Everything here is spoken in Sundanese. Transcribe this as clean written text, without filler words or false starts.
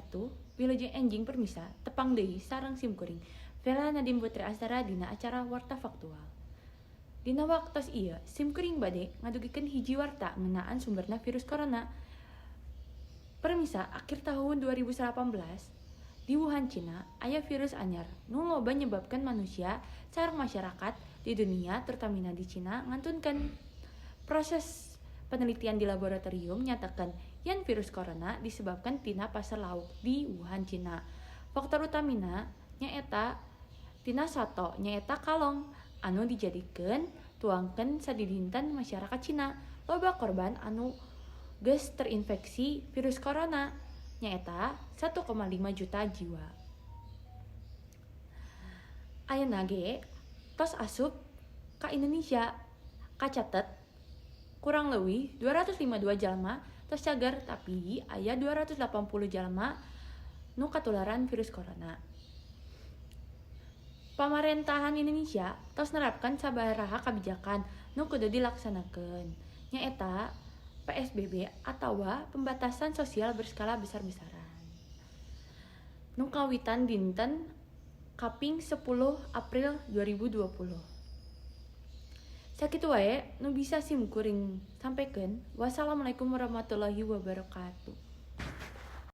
Wabarakatuh. Wilujeng enjing permisa, tepang deui sareng simkuring Vella Nadine Putri Astara dina acara Warta Faktual. Dina waktos ieu simkuring bade ngadugikeun hiji warta ngeunaan sumberna virus corona. Permisa, akhir tahun 2018 di Wuhan, Cina, aya virus anyar nu loba nyebabkeun manusia sareng masyarakat di dunia, terutamina di Cina, ngantunkeun. Proses penelitian di laboratorium nyatakan yen virus corona disebabkan tina pasar lauk di Wuhan, Cina. Faktor utamina nyaeta tina sato, nyaeta kalong anu dijadikeun tuangan sadidinten masyarakat Cina. Loba korban anu geus terinfeksi virus corona nyaeta 1,5 juta jiwa. Ayeuna ge tos asup ka Indonesia, kacatet kurang leuwih 252 jalma tos cager, tapi aya 280 jalma nu katularan virus corona. Pamarentahan Indonesia tos nerapkeun sababaraha kabijakan nu kudu dilaksanakeun, nyaeta PSBB atawa pembatasan sosial berskala besar-besaran nu kawitan dinten kaping 10 April 2020. Sakitu wae nu bisa simkuring sampaikan. Wassalamualaikum warahmatullahi wabarakatuh.